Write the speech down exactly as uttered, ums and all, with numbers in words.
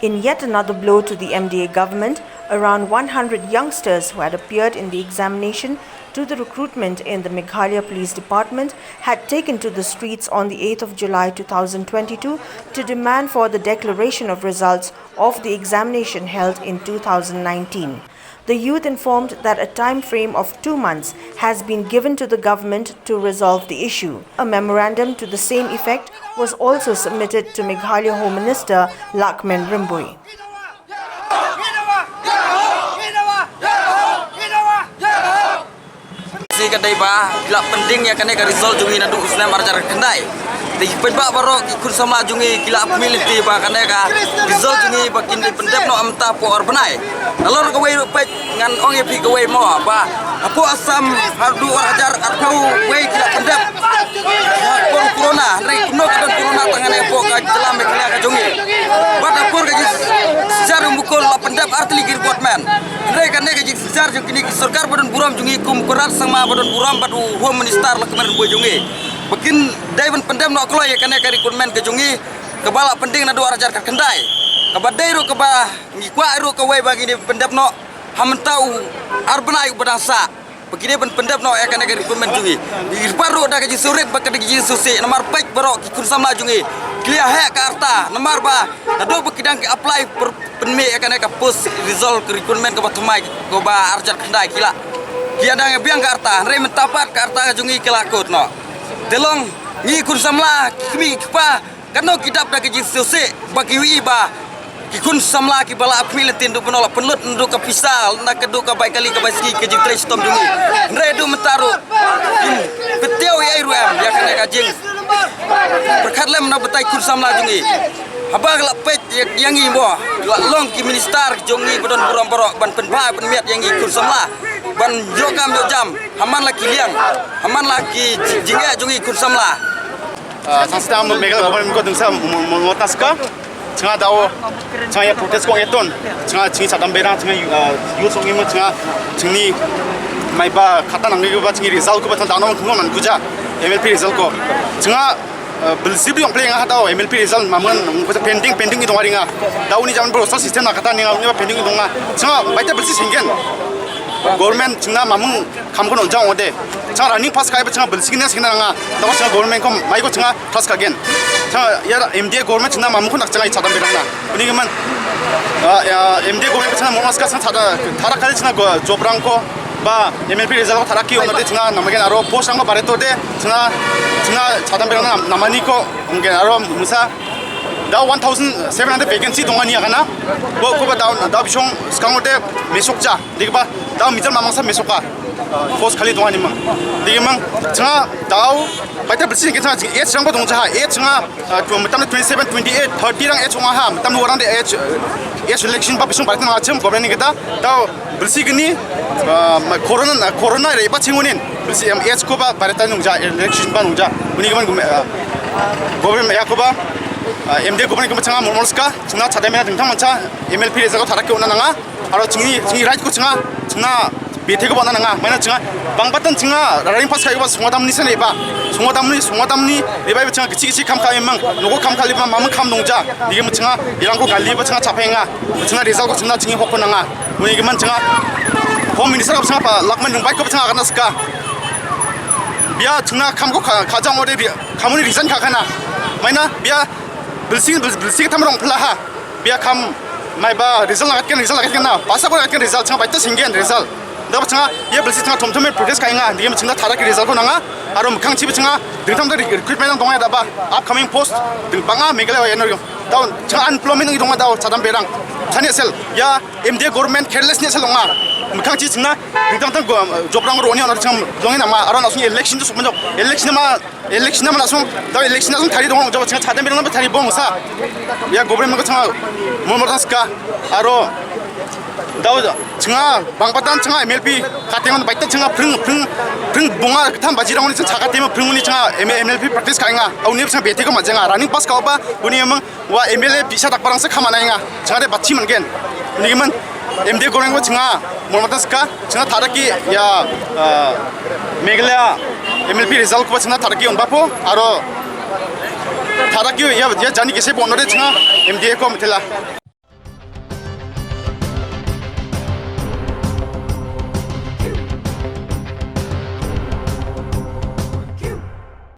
In yet another blow to the M D A government, around one hundred youngsters who had appeared in the examination to the recruitment in the Meghalaya Police Department had taken to the streets on the eighth of July two thousand twenty-two to demand for the declaration of results of the examination held in two thousand nineteen. The youth informed that a time frame of two months has been given to the government to resolve the issue. A memorandum to the same effect was also submitted to Meghalaya Home Minister Lakman Rymbui. Si ka dei ba, ki la pending ïa kane ka result jong ngi naduh u snem arhajar khyndai. Te ki paidbah baroh ki khun samla jong ngi ki la appeal ïa kane ka result jong ngi ba kin dei pyndep noh mynta hapoh ar bnai. Nalor kawei ruh peit ngan ong ïa phi kawei mo ba hapoh Assam haduh arhajar arphew wei ki la pyndep. Hapoh corona, hynrei kumno ka don corona tang ïa kane hapoh ka jylla Meghalaya ka jong ngi. Bad hapoh ka jingshisha ri mukul la pyndep artylli ki report man. Hynrei kane ka jing shisha jong kine ki sorkar ba don burom jong ngi kum u Conrad Sangma ba don burom bad u Home Minister Lakman Rymbui jong ngi. Ba kin dei ban pyndep noh kloi ïa kane ka recruitment ka jong ngi kaba la pending naduh arhajar khyndai. Kaba dei ruh kaba ngi kwah ruh kawei ba kin dei pyndep noh ha mynta u ar bnai u ba dang sah. Ba kin dei ban pyndep noh ïa kane ka recruitment jong ngi. Ngi kyrpad ruh da ka jingsngewrit bad ka jingsngewsih namar peit baroh ki khun samla jong ngi ki la heh ka rta namar ba naduh ba ki dang ki apply pyn- pynmih ïa kane ka post result ka recruitment kaba thymmai kaba arhajar khyndai ki la. Ki la dang ïa biang ka rta, hynrei mynta pat ka rta ka jong ngi ki la kut noh. Te long ngi khun samla, ki kmie ki kpa, katno ki dap da ka jingsngewsih ba ki wi ba ki khun samla kiba la appeal lynti naduh ba noh la pynlut naduh ka pisa, na ka duh ka bai kali ka bai sngi ka jingtrei shitom jong ngi. Hynrei haduh mynta ruh kim pyntiaw ïa i ruh em ïa kane ka jing pyrkhat lem na batai khun samla jong ngi. Haba ka la peit ïa, ïa ngi mo, la long ki minister jong ngi ba don burom baroh ban pynbha pynmiat ïa ngi khun samla. Ban ïoh kam ïoh jam, ha man la ki liang, ha man la ki jingeh jong ngi khun samla. Ah, sangsi ta Meghalaya government ko dingsa mo-, mo-, mo-, motas ka. Changa dao, changa ïa protest ko ngeton. Changa chini chadam berang, changa, ah, youth song ngi mo changa chini mai ba khata nang ngi ba chini result ko ba changa dano khungo man kuja. M L P result ko. Changa, ah, bilsi bi ong play nga ha dao M L P result mamon ko pending, pending ïa dong ringa. Dao ni jam bro so system na khata ni nga ni ba pending ïa dong nga. Changa baita bilsi singen. Government chingna mamung kam ko nonjang ode. Chang running pass kai ba chang bilsi kine singna nga. Tawa chang government ko mai ko chang trust ka gen. Chang ya M D A government chingna mamung ko nak chang ai chadam berang na. Uni ke man, ah, ya, M D A government chang mo mas ka chang chada, thara kali chang go job rang ko ba M L P result ko thara ki ono de chang nama gen aro post rang ko bare to de chang, chang chadam berang na namani ko ong gen aro musa da one thousand seven hundred vacancy dong ani akana. Bo ko ba da, da bisong skang de mesok ja. Dikba, dao mijal mamangsa mesoka. Post khali donganimang. Dikimang, changa dao, baita bilsi ke changa, age changa ba dongjaha, age changa, ah, tu mitam twenty-seven, twenty-eight, thirty rang age changa ha, mitam warang de age, age election ba bisung baita nangachim, government kita, dao bilsi gini, ah, ma-, corona, corona re ba chingunin, bilsi em age ko ba baita nungja, election ba nungja, uni gaman gum-, ah, government ya ko ba, ah, M D A government ko ba changa mormorska, changa chadai mena dingtang mancha, M L P reza ko tharake ona nanga, Aro chingni, chingni right ko chinga, chingna bete ko bana nanga. Maina chinga, bang batan chinga, running pass kai ba songo damni sene ba. Songo damni, songo damni, ribai ba chinga kichi kichi kam kai mang. Noko kam kali ba, mamang kam nongja. Nigi ma chinga, irang ko gali ba chinga chapenga. Chinga result ko chinga chingi hokko nanga. Uni giman chinga, Home Minister ko chinga pa, Lakman Rymbui ko chinga kana ska. Bia chinga kam ko ka, kajang ode bia, kamuni resign ka kana. Maina, bia, bilsing, bil-, bilsing tam rong pelaha. Bia kam mai ba result nagatken, result nagatken na. Pasa ko nagatken result, changa baita singgen result. Da ba changa, ya bilsi changa thom thom protest kainga, dige changa thara ki result ko nanga. Aro mukang chibi changa, dingtham da recruitment nang donga da ba, upcoming post, ding banga Meghalaya ya no. Da changa unemployment ngi donga da, chadam berang. Chani sel, ya M D A government careless ni sel donga. Mukang chi changa, dingtham da go, job rang ro ni, aro changa, dongi nama, aro nasung election tu sukmanjok. Election ma, Election na mana song, da election na song tari dong, jaba changa chadam berang na tari bong sa. Ya government ko changa mo mo ska. Aro da changa bang patan changa M L P katengon baita changa pring, pring, pring bonga katam baji rong ni changa katem pring ni changa M-, M L P practice kainga. Au ni changa bete ko ma changa running pass ka ba, uni emang Wa M L A bisa dak parang se kamana inga. Changa de bachi manggen. Uni giman M D A goreng ko changa. Mormata ska. Changa tharaki ya, ah, Meghalaya M L P result ko changa tharaki on bapo. Aro tharaki ya, ya jani kese bono de changa M D A ko mitela.